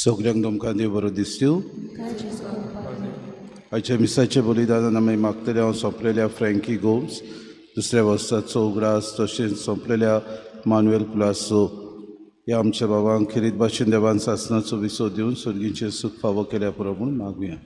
सगळ्यांक तुमकां देव बरो दिसतू। आयच्या मिसाचें बलिदानान आमी मागतले हांव सोंपलेल्या फ्रँकी गोम्स, दुसऱ्या वर्साचो उगडास, तशेंच सोंपलेल्या मानुएल प्लासो ह्या आमच्या बाबांक खेरीत भाशेन देवान सासनाचो विसो दिवन सर्गीचें सूख फावो केल्या पुरो म्हूण मागुया।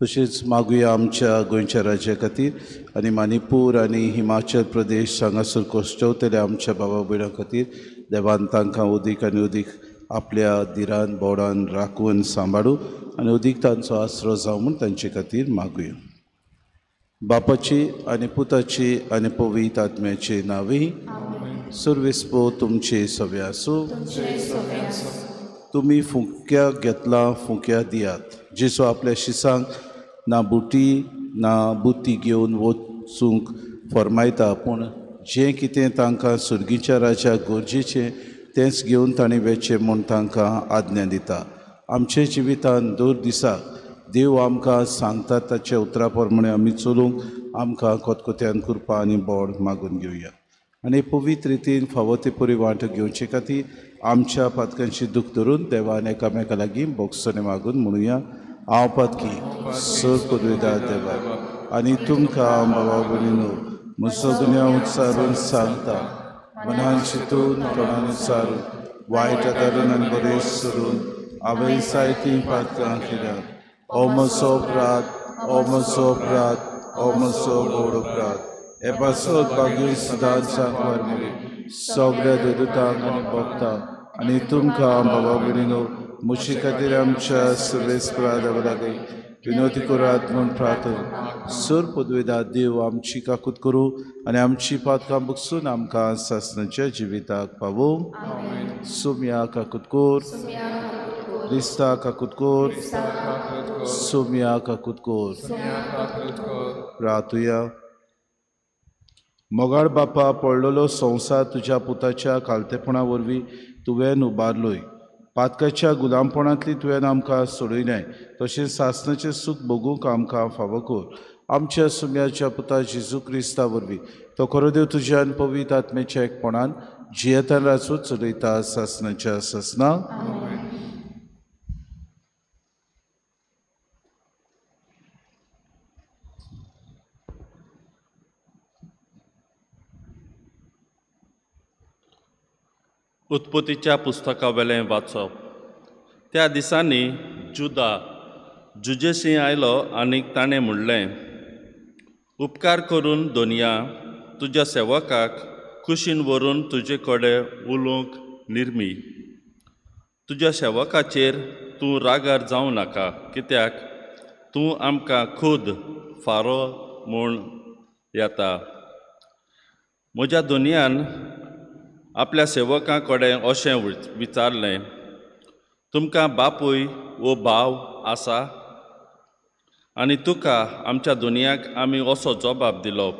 तशेंच मागुया आमच्या गोंयच्या राज्या खातीर आनी मणिपूर आनी हिमाचल प्रदेश हांगासर कश्टवतल्या आमच्या बाबा भयणां खातीर देवान तांकां उदीक आनी उदीक आपल्या दिरान बोडान राखून सांबाळू आनी उदीक तांचो आसरो जावं म्हूण तांचे खातीर मागुया। बापाची आनी पुताची आनी पवित्र आत्म्याचे नांवी सर्वेस्पो तुमचे सवे आसूं। तुमी फुंक्या घेतला फुंक्या दियात। जेजू आपल्या शिसांक ना बुटी ना बुती घेवन वचूंक फर्मायता, पूण जें कितें तांकां सुर्गीच्या राज्याक गरजेचें तेंच घेवन तांणी वेचें म्हूण तांकां आज्ञा दिता। आमच्या जिवितान दर दिसाक देव आमकां सांगता ताच्या उतरा प्रमाणे आमी चलूंक आमकां खतखत्यान कृपा आनी बोड मागून घेवया आनी पवित्र रितीन फावो ते परी वांटो घेवचे खातीर आमच्या पातकांची दूख धरून देवान एकामेका लागीं बोगसणे मागून म्हणुया, हांव पातकी सर पदवेदार देवा आनी तुमकां बाबा भयणीनो म्हजो गुन्यांव उच्चारून सांगता, मनान चिंतून तोंडान उच्चारून वायट आदारून आनी बरें सोडून हांवें जायतीं पातकां केल्यात। ओ म्हजो अपराध, ओ म्हजो अपराध, ओ म्हजो व्हड अपराध। हे पासत बागीर सदांच सांगवार मेरेन सगळ्या देवदूतांक आनी भक्तांक आनी तुमकां बाबा भयणीनो म्हजे खातीर आमच्या सर्वेस्परा देवा लागीं विनवती करात म्हूण प्रार्थना। सर पदवेदार देव आमची काकूत करूं आनी आमची पातकां बगसून आमकां सासणाच्या जिविताक पावोवं। सोम्या काकूत कोर, क्रिस्ता काकूत कोर, सोम्या काकूत कोर। प्रार्थुया। मोगाळ बापा, पडलेलो संवसार तुज्या पुताच्या खालतेपणा वरवीं तुवें उबारलोय। पातकाच्या गुलामपणांतली तुवें आमकां सोडयलें, तशेंच सासणाचें सूख भोगूंक आमकां फावो कर। आमच्या सुम्याच्या पुता जेजू क्रिस्ता वरवीं तो खरो देव तुज्या आनी पवित्र आत्म्याच्या एकपणान जियेतान राजू चलयता सासणाच्या सासणां। उत्पत्तीच्या पुस्तकावेलें वाचप। त्या दिसांनी जुदा जुजेशी आयलो आनी ताणें म्हणलें, उपकार करून दोनया तुज्या सेवकाक कुशीन व्हरून तुजे कडेन उलोवंक निर्मी। तुज्या सेवकाचेर तूं रागार जावं नाका, कित्याक तूं आमकां खूद फारो म्हूण येता। म्हज्या दोनयान आपल्या सेवकां कडेन अशें विचारलें, तुमकां बापूय वो भाव आसा? आनी तुका आमच्या दुनियाक आमी असो जबाब दिलो,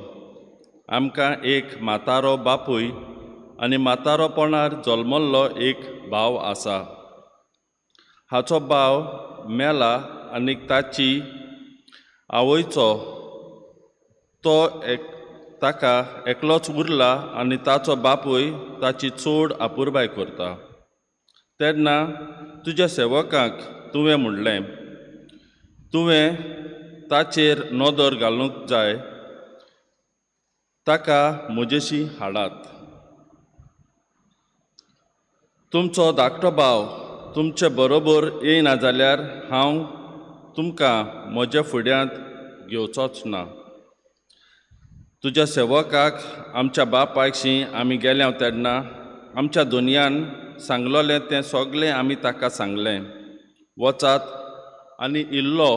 आमकां एक म्हातारो बापूय आनी म्हातारोपणार जल्मल्लो एक भाव आसा। हाचो भाव मेला आनी ताची आवयचो तो एक ताका एकलोच उरला आनी ताचो बापूय ताची चड अपुरबाय करता। तेन्ना तुज्या सेवकांक तुवें म्हणलें, तुवें ताचेर नदर घालूंक जाय, ताका म्हजेशी हाडात। तुमचो धाकटो भाव तुमचे बरोबर येयना जाल्यार हांव तुमकां म्हज्या फुड्यांत घेवचोच ना। तुज्या सेवकाक आमच्या बापायशी आमी गेल्या तेन्ना आमच्या दुनियान सांगलोलें तें सगळें आमी ताका सांगलें, वचात आनी इल्लो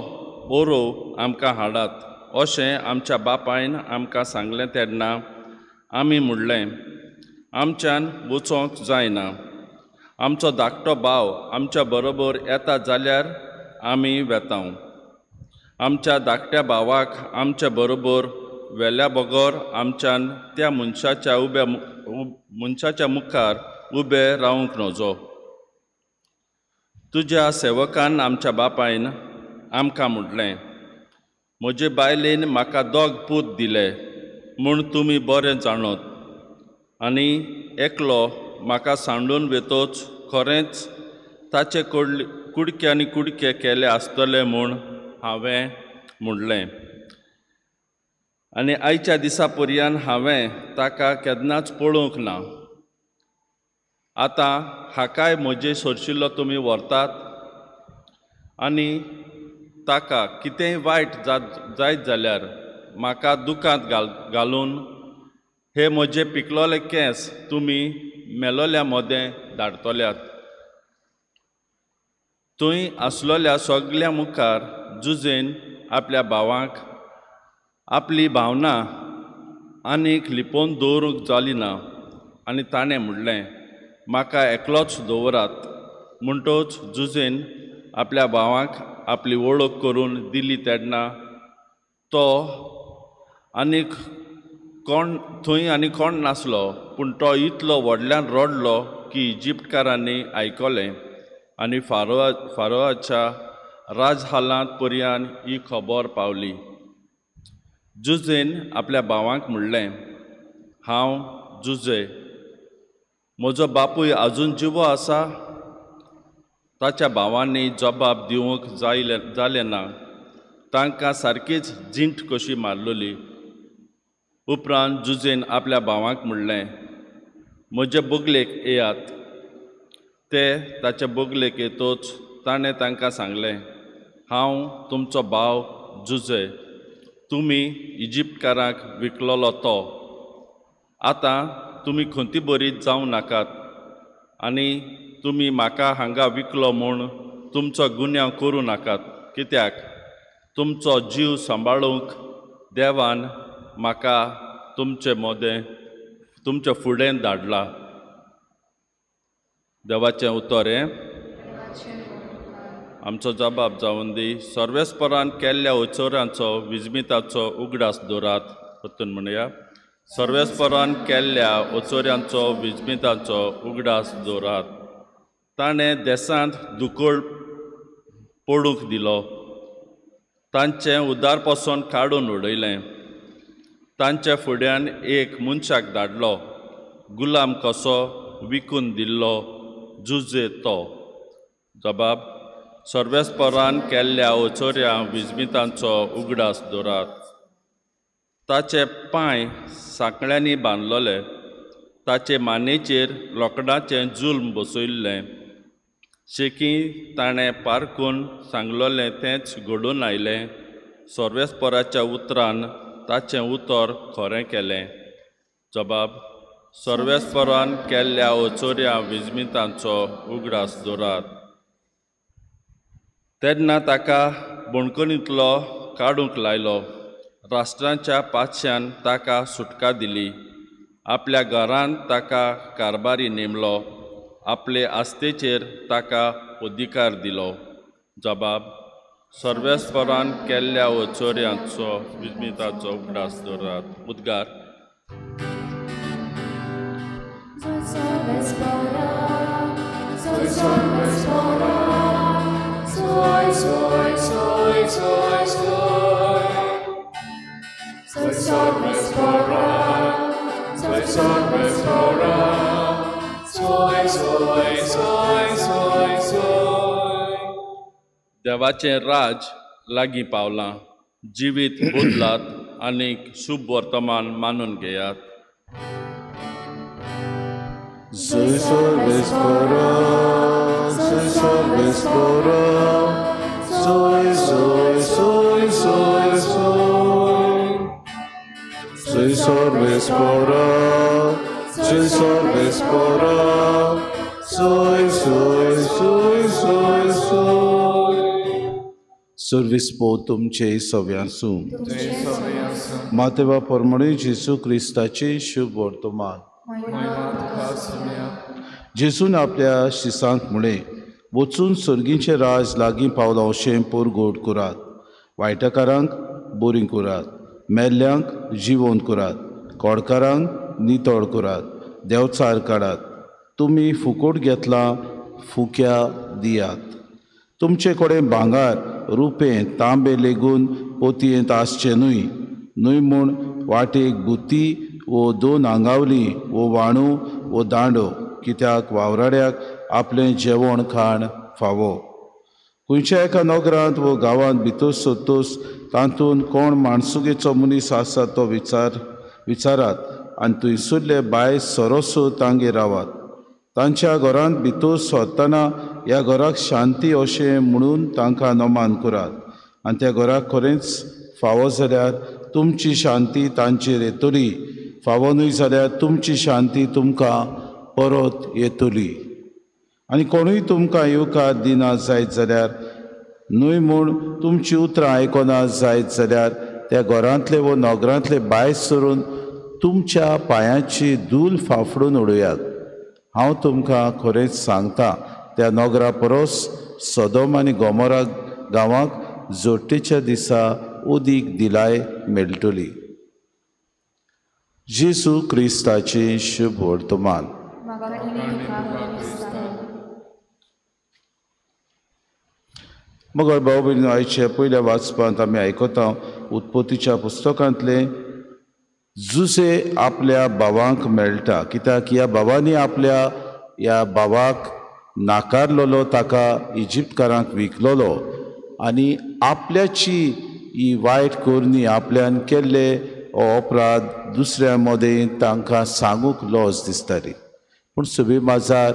बरोव आमकां हाडात। अशें आमच्या बापायन आमकां सांगलें तेन्ना आमी म्हणलें, आमच्यान वचोंक जायना. आमचो धाकटो भाव आमच्या बरोबर येता जाल्यार आमी वेता. आमच्या धाकट्या भावाक आमच्या बरोबर वेल्या बगर आमच्यान त्या मनशाच्या उब्या मनशाच्या मुखार उबे रावंक नजो. तुज्या सेवकान आमच्या बापायन आमकां म्हटलें, म्हजे बायलेन म्हाका दोग पूत दिले म्हूण तुमी बरें जाणत, आनी एकलो म्हाका सांडून वेतोच खरेंच ताचे कुडके आनी कुडके केले आसतले म्हूण हांवें म्हणलें. आनी आयच्या दिसा पर्यंत हांवें ताका केन्नाच पळोवंक ना. आतां हाकाय म्हजे सोरशिल्लो तुमी व्हरतात आनी ताका कितेंय वायट जायत जाल्यार म्हाका दुकांत घालून हे म्हजे पिकलोले केंस तुमी मेलोल्या मदें धाडटल्यात. थंय आसलोल्या सगल्या मुखार जुजेन आपल्या भावांक आपली भावना आनीक लिपोवन दवरूंक जाली ना आनी ताणें म्हणलें, म्हाका एकलोच दवरात. म्हणटच जुजेन आपल्या भावांक आपली वळख करून दिली तेन्ना तो आनीक कोण थंय आनी कोण नासलो, पूण तो इतलो व्हडल्यान रडलो की इजिप्तकारांनी आयकलें आनी फारोआच्या राजहालांत पर्यान ही खबर पावली. जुजेन आपल्या भावांक म्हणलें, हांव जुजे, म्हजो बापूय आजून जिवो आसा. ताच्या भावांनी जबाब दिवंक जालें ना. तांकां सारकीच जिंट कशी मारलोली. उपरांत जुजेन आपल्या भावांक म्हणलें, म्हजे बगलेक येयात. ते ताचे बगलेक येतोच ताणें तांकां सांगलें, हांव तुमचो भाव जुजे, तुमी इजिप्तकारांक विकलोलो तो. आतां तुमी खंती बरीत जावं नाकात आनी तुमी म्हाका हांगा विकलो म्हूण तुमचो गुन्यांव करूं नाकात, कित्याक तुमचो जीव सांबाळूंक देवान म्हाका तुमचे मदें तुमचे फुडें धाडला. देवाचें उतर हें आमचो जबाब जावन दी. सर्वेस्परान केल्ल्या ओचोरांचो विजमिताचो उगडास दवरात. परतून म्हणया, सर्वेस्परान केल्ल्या ओचोऱ्यांचो विजमिताचो उगडास दवरात. ताणें देशांत दुकळ पडूंक दिलो, तांचें उदारपसून काडून उडयलें. तांच्या फुड्यान एक मनशाक धाडलो, गुलाम कसो विकून दिल्लो जुजे तो. जबाब, सर्वेस्परान केल्ल्या ओचोऱ्या विजमितांचो उगडास दवरात. ताचे पांय सांकळ्यांनी बांदलोले, ताचे मानेचेर लोकडाचें जुल्म बसयल्लें. शेकी ताणें पारकून सांगलोलें तेंच घडून आयलें. सर्वेस्पराच्या उतरान ताचें उतर खरें केलें. जबाब, सर्वेस्परान केल्ल्या ओचोऱ्या विजमितांचो उगडास दवरात. तेन्ना ताका बणकणींतलो काडूंक लायलो. राष्ट्रांच्या पातशान ताका सुटका दिली. आपल्या घरांत ताका कारभारी नेमलो, आपले आस्तेचेर ताका अधिकार दिलो. जबाब, सर्वेस्परान केल्ल्या ओचोऱ्यांचो विजमिताचो उगडास दवरात. उद्गार. देवाचें राज लागीं पावलां. जिवीत बदलात आनी शुभ वर्तमान मानून घेयात. सर्वीस पो तुमचे सव्यांसूं. मातेवा परमणे जेजू क्रिस्ताचे शुभ वर्तमान. जेजून आपल्या शिसांक म्हळें, वचून सर्गीचें राज लागीं पावलां अशें परगोट करात, वायटकारांक बरीं करात, मेल्ल्यांक जिवोन करात, कोडकारांक नितळ करात, देंवचार काडात. तुमी फुकोट घेतलां, फुक्या दियात. तुमचे कडेन भांगर, रुपें, तांबे लेगून पोतयेंत आसचें न्हय, न्हय म्हूण वाटेक बुती वो दोन आंगावली वो वाणू वो दांडो, कित्याक वावराड्याक आपलें जेवण खाण फावो. खंयच्या एका नगरांत वो गांवांत भितर सोदतोच तातूंत कोण माणसुगेचो मनीस आसा तो विचारात आनी थंयसरले बायल सरोसो तांगेर रावात. तांच्या घरांत भितर सरतना ह्या घराक शांती अशें म्हणून तांकां नमान करात आनी त्या घराक खरेंच फावो जाल्यार तुमची शांती तांचेर येतली, फावो न्हय जाल्यार तुमची शांती तुमकां परत येतली. आनी कोणूय तुमकां येवकार दिना जायत जाल्यार, न्हय म्हूण तुमची उतरां आयकना जायत जाल्यार, त्या घरांतले वो नगरांतले भायर सरून तुमच्या पांयाची धूल फाफडून उडयात. हांव तुमकां खरेंच सांगता, त्या नगरा परस सदोम आनी गोमोरा गांवाक जोडटेच्या दिसा उदीक दिलाय मेळटली. जेजू क्रिस्ताचें शुभ वर्तमान. मगर भाव भयणीनो, आयच्या पयल्या वाचपांत आमी आयकता उत्पत्तीच्या पुस्तकांतलें जुसे आपल्या भावांक मेळटा, कित्याक ह्या भावांनी आपल्या ह्या भावाक नाकारलेलो, ताका इजिप्तकारांक विकलोलो आनी आपल्याची ही वायट करणी, आपल्यान केल्ले हो अपराध दुसऱ्या मदें तांकां सांगूंक लज दिसताली. पूण सभी माजार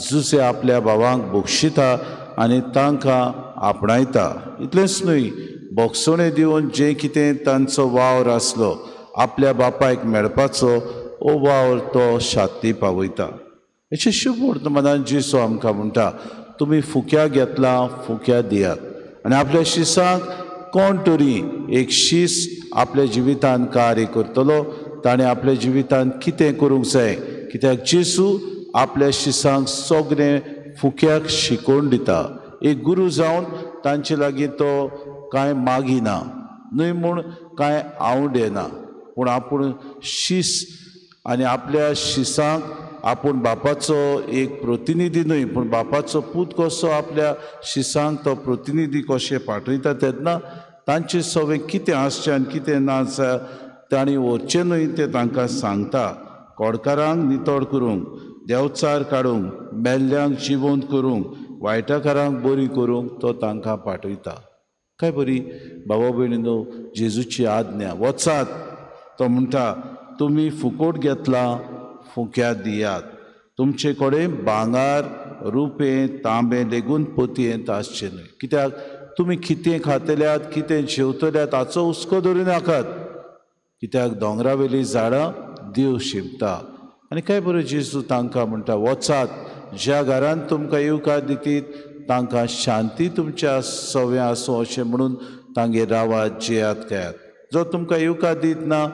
जुसे आपल्या भावांक बक्षिता आनी तांकां आपणायता. इतलेंच न्हय, बोगसणे दिवन जें कितें तांचो वावर आसलो आपल्या बापायक मेळपाचो, हो वावर तो शाती पावयता. हेचें शुभ वर्तमानान जेजू आमकां म्हणटा, तुमी फुक्या घेतला, फुक्या दियात. आनी आपल्या शिसांक कोण तरी एक शीस आपल्या जिवितान कार्य करतलो, ताणें आपल्या जिवितान कितें करूंक जाय, कित्याक जेजू आपल्या शिसांक सगळें फुक्याक शिकोवन दिता. एक गुरू जावन तांचे लागीं तो कांय मागिना, न्हय म्हूण कांय आवडना, पूण आपूण शीस आनी आपल्या शिसांक आपूण बापाचो एक प्रतिनिधी न्हय, पूण बापाचो पूत कसो आपल्या शिसांक तो प्रतिनिधी कशें पाठयता, तेन्ना तांचे सवे कितें आसचें आनी कितें ना तांणी व्हरचें न्हय तें तांकां सांगता. कोडकारांक नितळ करूंक, देंवचार काडूंक, मेल्ल्यांक जिवंत करूंक, वायटकारांक बरी करूंक तो तांकां पाठयता. काय बरी बाबा भयणीनो जेजूची आज्ञा, वचात, तो म्हणटा तुमी फुकोट घेतला, फुक्या दियात. तुमचे कडेन भांगर, रुपें, तांबें लेगून पोतयेंत आसचें न्हय, कित्याक तुमी कितें खातल्यात, कितें जेवतल्यात हाचो हुस्को धरूं नाकात, कित्याक दोंगरावेलीं झाडां देव शिंपता. आनी काय बरें जेजू तांकां म्हणटा, वचात, ज्या घरांत तुमकां येवकार दितीत तांकां शांती तुमच्या सव्या आसूं अशें म्हणून तांगेर रावात, जेयात, खायात. जो तुमकां येवकार दीत ना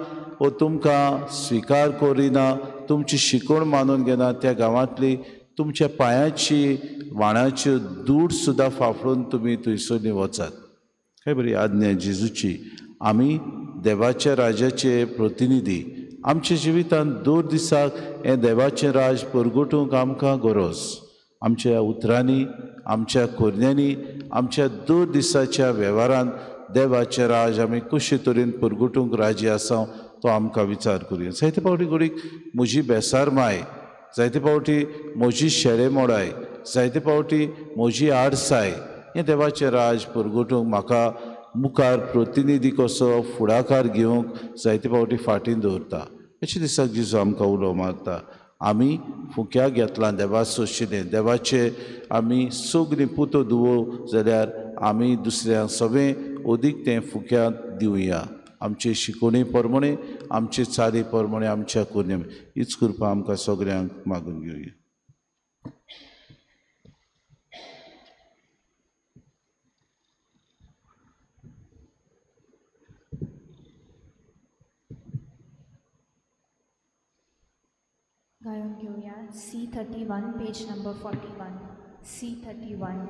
वो तुमकां स्विकार करिना, तुमची शिकवण मानून घेना, त्या गांवांतली तुमच्या पांयाची व्हाणाच्यो दूड सुद्दां फाफडून तुमी थंयसरली वचात. काय बरी आज्ञा जेजूची. आमी देवाच्या राजाचे प्रतिनिधी, आमच्या जिवितांत दर दिसाक हें देवाचें राज परगटूंक आमकां गरज. आमच्या उतरांनी, आमच्या करण्यांनी, आमच्या दर दिसाच्या वेव्हारान देवाचें राज आमी कशे तरेन परगटूंक राजी आसा तो आमकां विचार करुया. जायते फावटी घडीक म्हजी बेसारमाय, जायते फावटी म्हजी शेळे मोडाय, जायते फावटी म्हजी आडसाय, हें देवाचें राज परगटूंक म्हाका मुखार प्रतिनिधी कसो फुडाकार घेवंक जायते फावटी फाटीं दवरता. अशें दिसाक जेजू आमकां उलो मारता, आमी फुक्या घेतलां देवा सोशिलें, देवाचे आमी सगळीं पुतो धुवो जाल्यार आमी दुसऱ्यांक सगळें अदीक तें फुक्यांत दिवया. आमचे शिकोवणे प्रमाणे, आमचे चाली प्रमाणे, आमच्या करणे हीच कृपा आमकां सगळ्यांक मागून घेवया. गायन घेवया C31 page number 41 C31.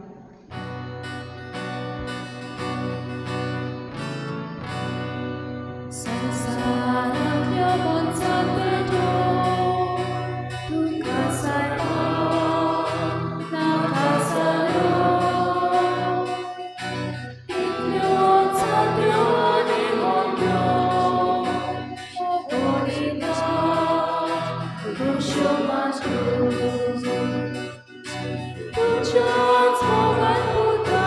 संसारांतल्या मनसांतलो तुका सारको नाका जालो तितल्यो चांद्यो आनी मोगयो कोणी ना खुश्यो मातयो तुज्याच मोगान पुता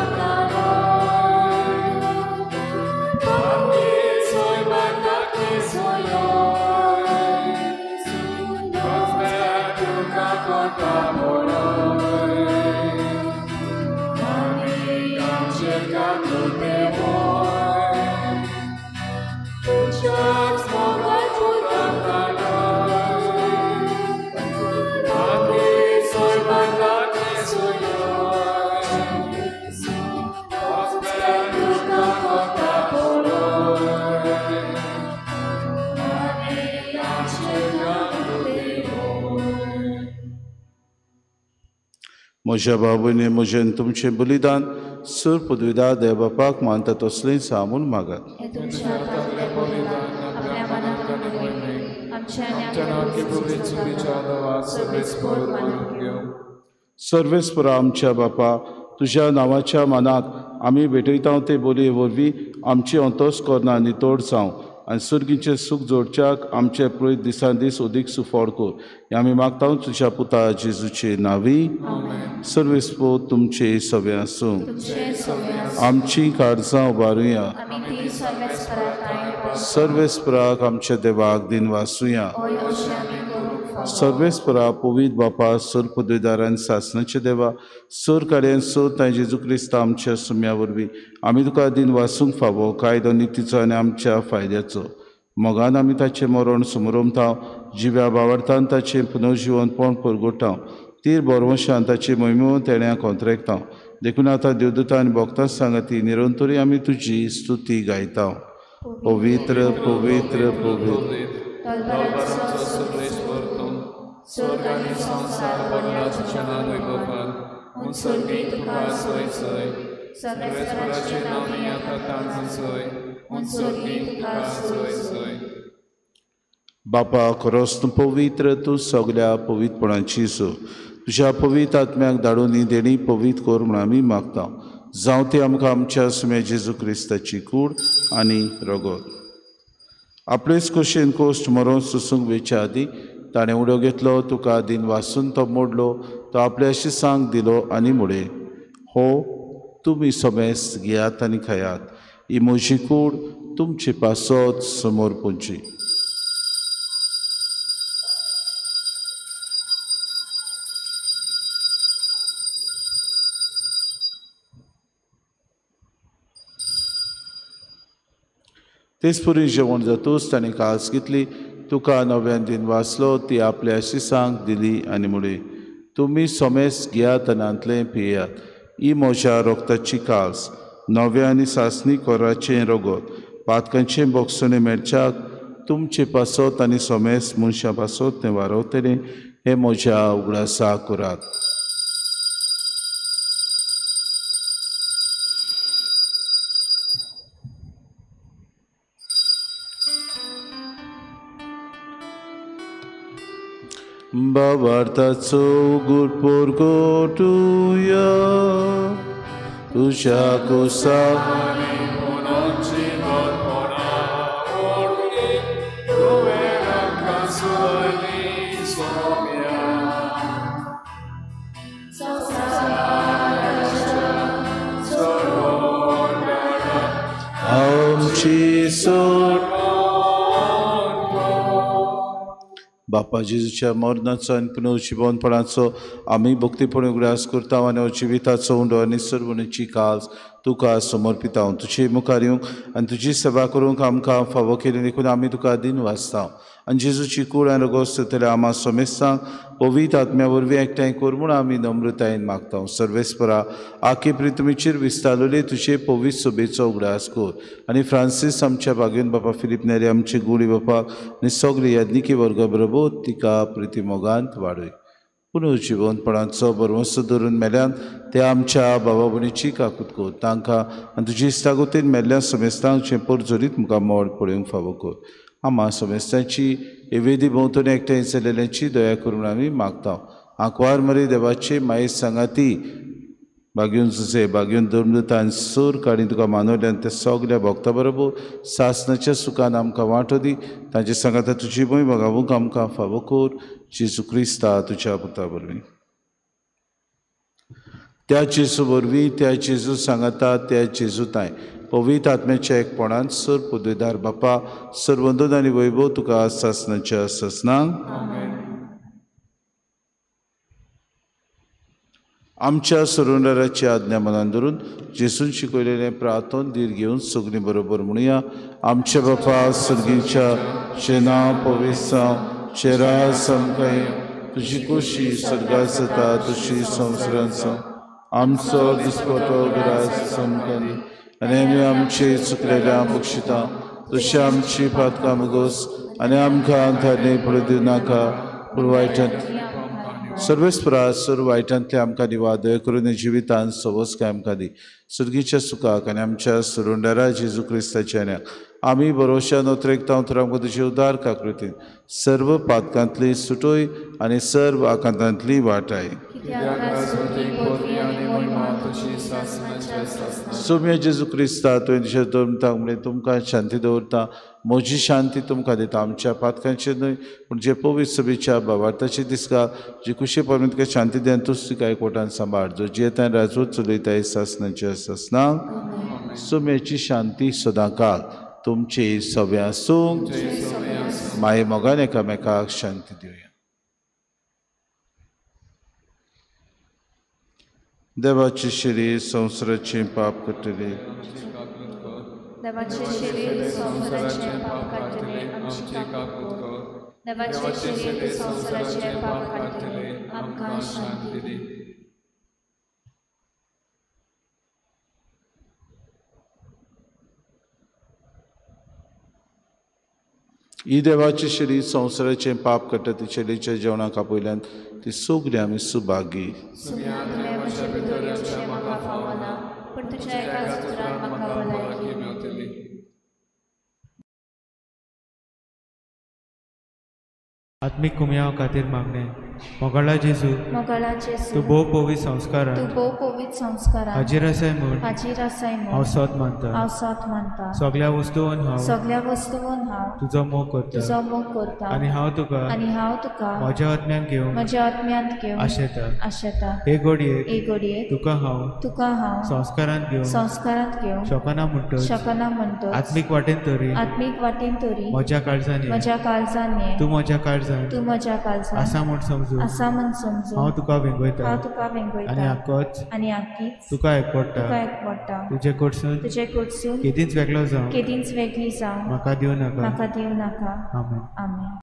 म्हज्या बाबूने म्हजें तुमचें बलिदान सुर पदवीदार देवबापाक मानता तसलें सांगून मागात. सर्वेस्परा आमच्या बापा, तुज्या नांवाच्या मानाक आमी भेटयता ते बोलये वरवीं आमची अंतोस करना नितोड जावं आनी सुर्गीचें सूख जोडच्याक आमचे प्रयत्न दिसान दीस अदीक सुफळ कर. हें आमी मागता तुज्या पुता जेजूचे नांवी. सर्वेस्पोर तुमचे सगळें आसूं. आमची काळजां उबारुया. सर्वेस्पराक आमच्या देवाक दिन वासुया. सर्वेस्परा पवित्र बापा, सोर पदवीदारान सासणाचे देवा, सोर कार्यान सोर तांय जेजू क्रिस्ता आमच्या सुम्या वरवीं आमी तुका दिन वासूंक फावो कायदो नितीचो आनी आमच्या फायद्याचो मोगान आमी ताचें मरण समरमता, जिव्या बावडतान ताचें पुनर्जिवनपण परगोटाव, तीर बरवशान ताची मोहिमो तेण्या कोंत्रेकता. देखून आतां देवदूता आनी भक्तां सांगाती निरंतरी आमी तुजी स्तुती गायता. पवित्र पवित्र पवित्र स्वर्ग आनी संवसार भरला तुज्या नांव वैभवान, म्हूण सर्गी तुका सय सय, सर्वेस्पराचें नांव येता तांकां सय, म्हूण सर्गी तुका सय सय. बापा, खरोच तूं पवित्र, तूं सगल्या पवित्रपणाची सो तुज्या पवित्र आत्म्याक धाडून ही देणी पवित्र कर म्हूण आमी मागता. जावं ती आमकां आमच्या सुम्या जेजू क्रिस्ताची कूड आनी रगत. आपलेच खोशयेन कोश्ट मरोन सोसूंक वेच्या आदीं ताणें उडो घेतलो, तुका दिन वासून तो मोडलो, तो आपल्या शिसांक दिलो आनी म्हळें, हो तुमी समेस्त घेयात आनी खायात, ही म्हजी कूड तुमचे पासत समोर पुंची. तेच पुरी जेवण जातूच ताणें कास घेतली, तुका नव्यान दिन वाचलो, ती आपल्या शिसांक दिली आनी म्हळें, तुमी समेस्त घेयात आनी हांतलें पियात, ही म्हज्या रोगताची कास, नव्या आनी सासणी कोराचें रगत, पातकांचें बोगसणें मेळच्याक तुमचे पासत आनी समेस्त मनशां पासत तें वारवतलें, हें म्हज्या उगडासा करात. बाबार्थाचो गुड पोरगोटुया तुज्या कोसा आमची सोड. बापा जेजूच्या मरणाचो आनी पुनर्जिवनपणाचो आमी भक्तीपणी उगडास करता आनी जिविताचो उंडो आनी सर्वणीची काज तुका समर्पिता. तुजे मुखार येवंक आनी तुजी सेवा करूंक आमकां फावो केली देखून आमी तुका दिन वाचता. आनी जेजूची कूड आनी रगोस्त जातल्या आमा समेस्तांक पवित्र आत्म्या वरवीं एकठांय कर म्हूण आमी नम्रतायेन मागता. सर्वेस्परा आखे पृथ्वीचेर विस्तारलेले तुजे पवित्र सभेचो उगडास कर आनी फ्रांसीस आमच्या बागेन बापा फिलीप नेरी आमचे गुडी बापाक आनी सगळे याज्ञिकी वर्गा बरोबर तिका प्रितीमोगांत वाडय. पुनर्जिवनपणाचो भरवंसो धरून मेल्यान ते आमच्या बाबा भयणीची काकूत कर. तांकां आनी तुजी इश्टागतीन मेल्ल्या समेस्तांक जें परजोरीत मुखार मोड पळोवंक फावो कर. आमा समेस्तांची हे वेदी भोंवतणी एकठांय जाल्ल्यांची दया करून आमी मागता. आंकवार मरे देवाचे माये सांगाती बागेवन जुजे बागेवन धर्मदूतान सूर काडी तुका मानवल्यान त्या सगल्या भक्ता बरोबर सासनाच्या सुखान आमकां वांटो दी. तांचे सांगाता तुजी भंय बगावूंक आमकां फावो कर. जेजू क्रिस्ता तुज्या पुता वरवीं. त्या जेजू वरवीं, त्या जेजू सांगाता, त्या जेजू तांय पवित्र आत्म्याच्या एकपणान सर पदवीदार बापा सर्वंदन आनी वैभव तुका सासनाच्या सासनांक. आमच्या सरुंडाराची आज्ञा मनान धरून जेजून शिकयलेलें प्रार्थन धीर घेवन सगळीं बरोबर म्हणुया. आमच्या बापा सर्गीच्या तुजें नांव पवित्र जावं, तुजें राज आमकां येवं, तुजी खोशी स्वर्गांत जाता तशी संवसारांत जावं. आमचो दिसपटो ग्रास आमकां दी आनी आमी आमचे चुकलेल्या बक्षिता तशी आमची पातकां मुगोस आनी आमकां धाडणे पडूं दिवं नाका पूण वायटांत सर्वेस्परा सर वायटांतले आमकां दिवा दया करून जिवितान सवस काय आमकां दी. सर्गीच्या सुखाक आनी आमच्या सुरुंडारा जेजू क्रिस्ताच्या न्याक आमी भरोश्या नोत्रेकता तर आमकां तुजे उदार काकृतीन सर्व पातकांतली सुटोय आनी सर्व आकांतांतली वाटाय. सोम्या जेजू क्रिस्ता तुवें तुज्या धर्मताक म्हणलें तुमकां शांती दवरता, म्हजी शांती तुमकां दिता. आमच्या पातकांचेर न्हय पूण जे पवित्र सभेच्या भावार्थाचे दिसका जी खुशी परमेश्वर तुका शांती दी आनी तूच तिका एकवटान सांबाळ जो जियेता राजवट चलयता सासनाच्या सासनाक. सोम्याची शांती सदांकाळ तुमचे सगळें आसूंक. माये मोगान एकामेकाक शांती दिवया. देवाचे शरीर संवसाराचें पाप करतले. देवाचे शरीर संवसाराचें पाप काडटले आमची काकूत कर. देवाचे शरीर संवसाराचें पाप काडटले आमकां शांती दी. ही देवाचे शरीर संवसाराचें पाप करता ती शरीराच्या जेवणाक आपयल्यान ती सगळी आमी सुभागी. आत्मीक कुमयाव खातीर मागणें. मोगाळा जेजू, तूं भोव पवित्र संस्कारान हाजीर आसाय म्हूण हांव सत मानता. सगळ्या वस्तून हांव तुजो मोग करता आनी हांव तुका म्हज्या आत्म्यांत घेवन आशेता. हे घडयेक तुका हांव संस्कारांत घेवन शकना म्हणटच आत्मीक वाटेन तरी म्हज्या काळजान ये, तूं म्हज्या काळजान आसा म्हूण समजू हांव तुका वेंगयता आनी आकीच तुका एकवटा. तुजे कडसून केदींच वेगळो जावं म्हाका दिवं नाका. आमेन. आमेन.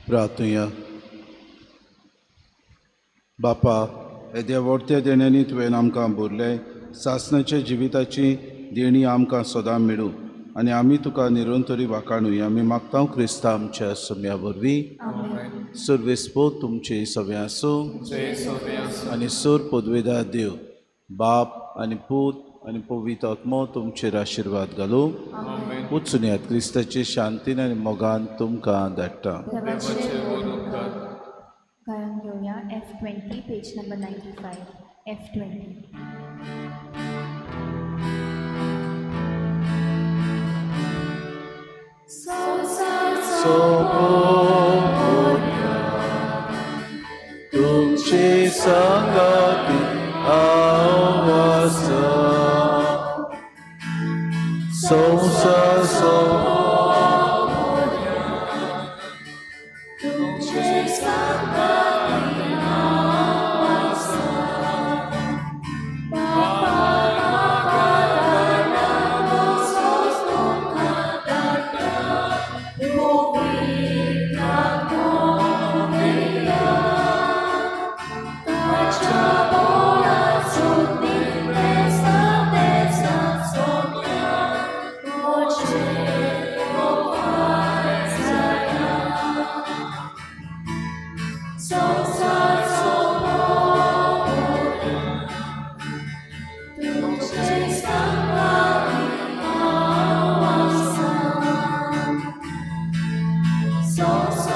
प्रार्थुया. बापा, येद्या व्हडत्या देण्यांनी तुवें आमकां भरलें, सासणाच्या जिविताची देणी आमकां सदां मेळूं आनी आमी तुका निरंतरी वाखाणुया. आमी मागता क्रिस्ता आमच्या सम्या वरवीं. सर्वेस्पोत तुमचे सगळें आसूं आनी सोर पदवेदार देव बाप आनी पूत आनी पवित्र आत्मो तुमचेर आशिर्वाद घालूं. वचून क्रिस्ताचे शांतीन आनी मोगान तुमकां धाडटा. गायन घेवया F20 page number 95 F20. तुमचे संगाती हांव आसा, संवसार तुमचे संगाती हांव आसा, बापा म्हाका धाडला तसोच तुमकां धाडटा, पवित्र आत्मो दिला, ताच्या बोळान सुतिल्लें संदेशा सोंपल्या, म्हजें मुखार जाया. संवसार सोंपोवया, तुमचे संगाती हांव आसा, संवसार